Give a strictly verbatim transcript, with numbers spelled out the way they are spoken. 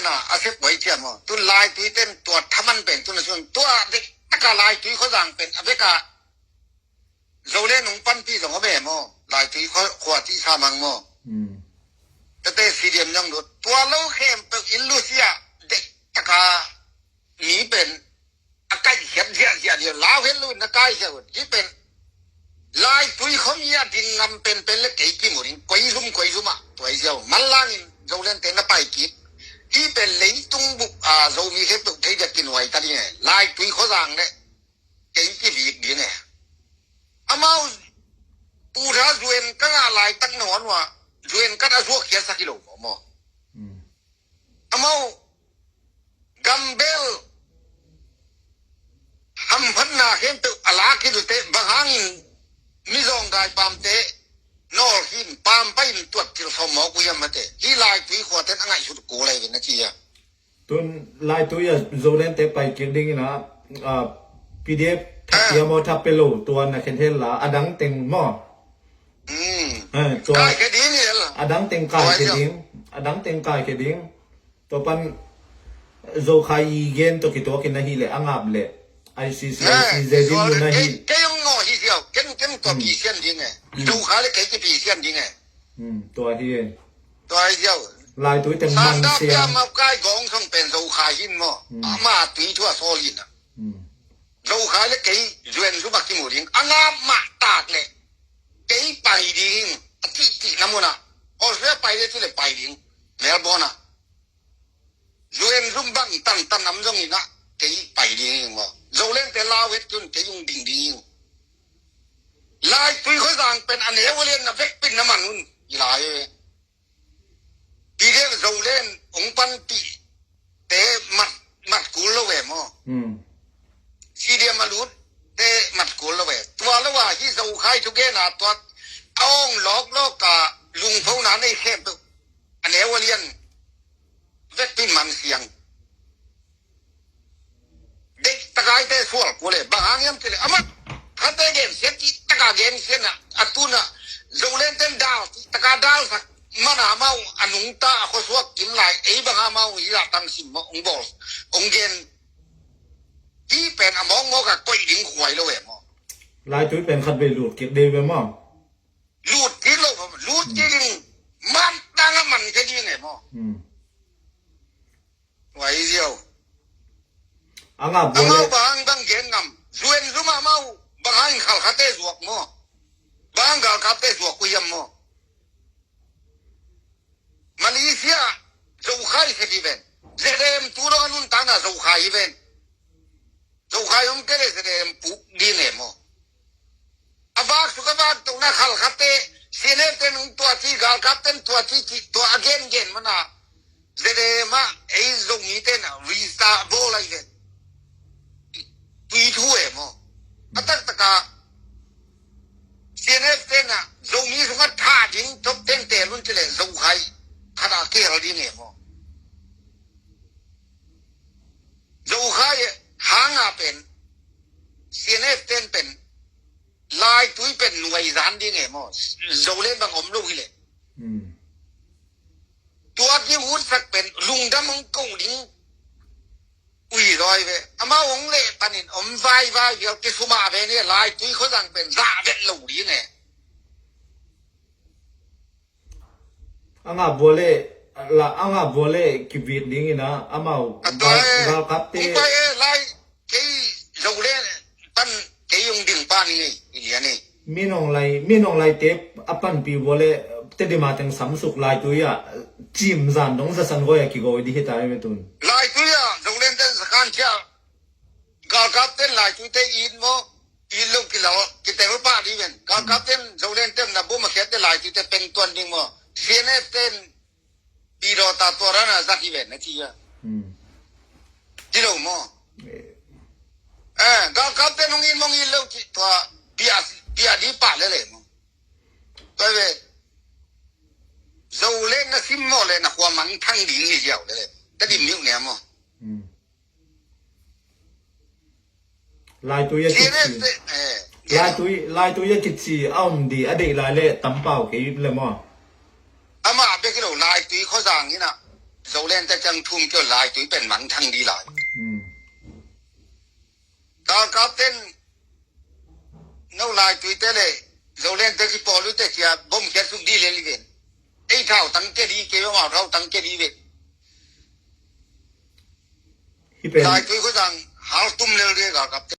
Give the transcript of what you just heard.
a, a sep buai cia maw. Tun Laitui ten tua thaman pen tun a sun tua dek taka Laitui khuazang pen a veka Zoland hong panpih zong a ve maw. Laitui khua, khua cih sa mang maw. Tete C D M zong lut tua lo khempeuh in lusia dek taka mi pen a kaihkhiat ziahziah dih lau het lo in na kaihkhiat uh. Hih pen Laitui khawm hi a ding ngam penpen le kei kimu ding koi zum koi zum ah tuai ziau manlangin Zoland te na pai kik. Hih pen leitung buk a Zomi khempeuh thei dia kinuai ta ding e. Laitui khuazang le kei kibik ding e. Amau pu tha zuen ka ngah laitak na huan uh a zuen kat a zuak khiatsak hi lo maw. Amau gambel hamphatna khempeuh a lak hi lute bang hangin mizawng gai pamte nawlkhin pampai in tuat thil sawm mawk uh hiam mate. Hih Laitui khuaten a ngaihsut kul lai ve na ci a. Tun Laitui a Zoland te pai kik dingin a, a, P D F thak hiam aw thak pe lo tua na khen hel la a dang teng maw. Eh, tua kai khe ding hi la. A dang teng kai khe ding. A dang teng kai khe ding. Tua pan Zokhai i gen tawh kituakin ahih leh a ngap leh I C C, I C Z in mun ahi. Kei hong ngawh hi ziau. Ken, ken tua pisian ding e. Zokhai le kei kipisian ding e. Tua hi e. Tua hi ziau. Laitui teng man siang. Santa pia map kai gong song pen Zokhai hin maw. Ama tui thua sawl hin a. Zokhai le kei zuan zu bak kimu ding. A ngap mah tak leh kei pai ding. A cihcih na mun ah Australia pai le tu le pai ding. Melbourne ah. U N zum bang tantan nam zong in ah kei pai ding maw. Zoland te lau het tun kei ung ding ding. Laitui khuazang pen a neu a lian na vekpin na man un i lai e. Pi dek Zoland ung panpih te mat, mat kul lo e maw. C D M a lut te mat kul lo e. Tua lo a hi Zokhai thugen a tua a ong lawklawk a lungphona nei khempeuh a neu a lian vekpin man siang. Deih takaite sual kul e bang hang hiam cih leh amah khate gen sian cih taka gen sian a, a tun a Zoland ten dal cih taka dal sak man a amau a nungta a khuasuak kim lai ei bang a amau hi lah tang sim maw ong bawl ong gen. Hih pen a mawkmawk a koih ding khuai lo e maw. Laitui pen khat vei lut kik dei ve maw. Lut kik lo, lut kik ding. Man tang a man khe ding e maw. Wai ziau. A ngap bual amau le bang hang bang gen ngam. U N zum amau bang hang khalkhate zuak maw. Bang hang galkapte zuak uh hiam maw. Malaysia Zokhai khe hi ven. Z M tu dong a nuntakna Zokhai hi ven. Zokhai om kei le Z M puk ding e maw. A vak suk a vak tokna khalkhate C N F ten ung tua ci galkap ten tua ci ci tua a gengen mana Z M ah ei Zomi ten a rista bawl lai le. Tui thu e maw. A taktak a C N F ten a Zomi sungah tha ding top ten te lun ci le Zokhai khat a kihel ding e maw. Zokhai hanga pen C N F ten pen Laitui pen nuai zan ding e maw. Zoland bang om lo hi le. Tua ki hun sak pen lungdam hong ko ding. Ui roi ve. Amau hong leh panin om vaivai vial kisuma ve ni Laitui khuazang pen zah vet lo ding e. A ngah bua le la a ngah bua le kibit ding ina amau galkapte. Kei Zoland pan kei ung ding pa ni ngei i lian ni. Minong lai minong lai te a panpi bua le Tedim a teng samsuk Laitui a cim zan dong zasan goi a kigoi di hita i metun. Laitui a Zoland te zakan cia. Galkap ten Laitui te it maw. It lo kilau kitel pah ding ven. Galkap ten Zoland ten na bum a khiat te Laitui te pengtuan ding maw. C N F ten pidawta tua rana zat hi ven na ci a. Ci lo maw. Eh, galkap ten hong it maw hong it lo ci tua pia pia di pah lele maw. Tua ve Zoland na sim maw le na khua mang thang ding hi ziau lele. Tedim niu ne maw. Laitui a kici. Laitui a kici a om di a deih lai le tampau kei le maw. Amah bek hi lo Laitui khuazang ina Zoland te ciang thum kio lai tui pen mangthang di lai. Galkap ten no lai tui te le Zoland te kipawl uh te cia bom kiat suk di le li ven. Ei thau tang ke di ke bom au thau tang ke di ven. Lai tui ko zang hal tum lel de galkap te.